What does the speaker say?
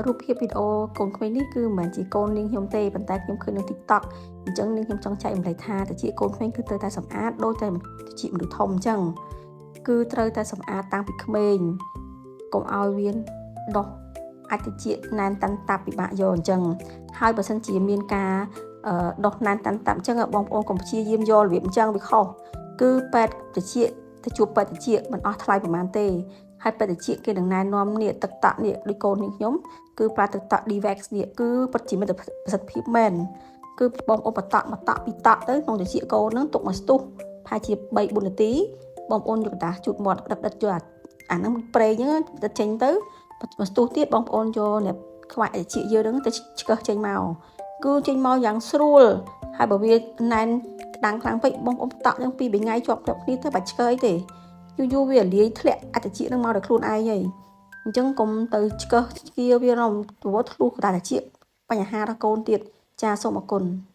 រូបភាពវីដេអូកូនក្មេងនេះគឺមិនមែនជាកូននាងខ្ញុំទេប៉ុន្តែខ្ញុំឃើញនៅ TikTok អញ្ចឹងនាងខ្ញុំចង់ចែករំលែកថាត្រចៀកកូនក្មេងគឺត្រូវតែសម្អាតដូចតែត្រចៀកមនុស្សធំអញ្ចឹងគឺត្រូវតែសម្អាតតាំងពីក្មេងកុំឲ្យវាដុះអាចត្រចៀកណែនតាន់តាប់ពិបាកយកអញ្ចឹងហើយបើសិនជាមានការដុះណែនតាន់តាប់អញ្ចឹងបងប្អូនកុំព្យាយាមយករបៀបអញ្ចឹងវាខុសគឺពេទ្យត្រចៀកទៅជួបពេទ្យត្រចៀកមិនអស់ថ្លៃប្រហែលទេហើយពេទ្យត្រចៀកគេនឹងណែនាំនេះទឹកតក់នេះដូចកូននេះខ្ញុំគឺប្រើទឹកតក់ Dewax នេះគឺពិតជាមានប្រសិទ្ធភាពមែនគឺបងប្អូនបតក់មកតក់ពីតក់ទៅក្នុងត្រចៀកកូនហ្នឹងទុកមកស្ទុះប្រហែលជា3 4នាទីបងប្អូនយកក្រដាសជូតមាត់ដិតដិតយកអាហ្នឹងប្រេងហ្នឹងដិតចេញទៅមកស្ទុះទៀតបងប្អូនយកអ្នកខ្វាក់ត្រចៀកយើងហ្នឹងទៅឆ្កឹះចេញមកគឺចេញមកយ៉ាងស្រួលហើយបើវាណែនក្តាំងខ្លាំងពេកបងប្អូនតក់នឹងពីរបីថ្ងៃជាប់គ្នាទៅបាច់ឆ្កឹះអីទេយូរយូរវាលាយធ្លាក់អត្តចៀកនឹងមកដល់ខ្លួនឯងហីអញ្ចឹងកុំទៅឆ្កឹះគៀវារំព្រោះធ្លុះក្តារត្រចៀកបញ្ហាដល់កូនទៀតចាសូមអរគុណ។